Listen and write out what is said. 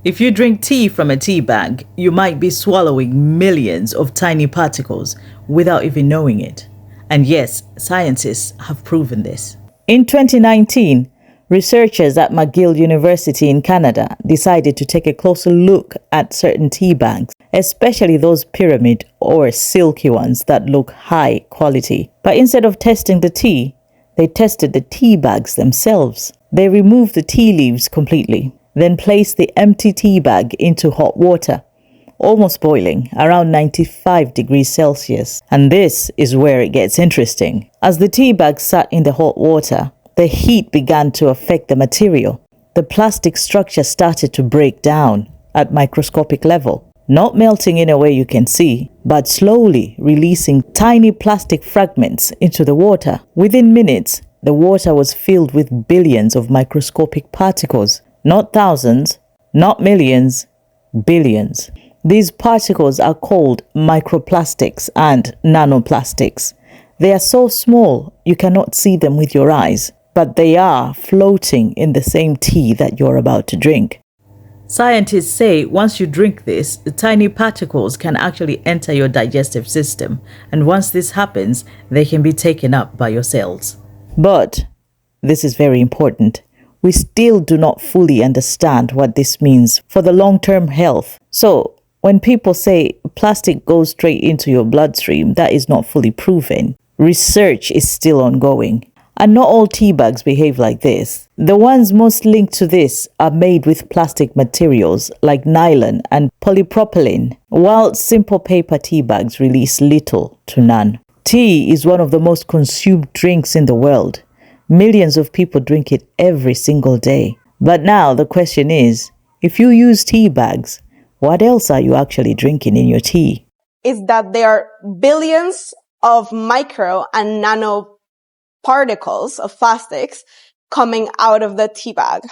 If you drink tea from a tea bag, you might be swallowing millions of tiny particles without even knowing it. And yes, scientists have proven this. In 2019, researchers at McGill University in Canada decided to take a closer look at certain tea bags, especially those pyramid or silky ones that look high quality. But instead of testing the tea, they tested the tea bags themselves. They removed the tea leaves completely, then placed the empty tea bag into hot water, almost boiling, around 95 degrees Celsius. And this is where it gets interesting. As the tea bag sat in the hot water, the heat began to affect the material. The plastic structure started to break down at microscopic level, not melting in a way you can see, but slowly releasing tiny plastic fragments into the water. Within minutes, the water was filled with billions of microscopic particles. Not thousands, not millions, billions. These particles are called microplastics and nanoplastics. They are so small you cannot see them with your eyes, but they are floating in the same tea that you're about to drink. Scientists say once you drink this, the tiny particles can actually enter your digestive system, and once this happens, they can be taken up by your cells. But this is very important. We still do not fully understand what this means for the long-term health. So, when people say plastic goes straight into your bloodstream, that is not fully proven. Research is still ongoing. And not all tea bags behave like this. The ones most linked to this are made with plastic materials like nylon and polypropylene, while simple paper tea bags release little to none. Tea is one of the most consumed drinks in the world. Millions of people drink it every single day. But now the question is, if you use tea bags, what else are you actually drinking in your tea? Is that there are billions of micro and nano particles of plastics coming out of the tea bag.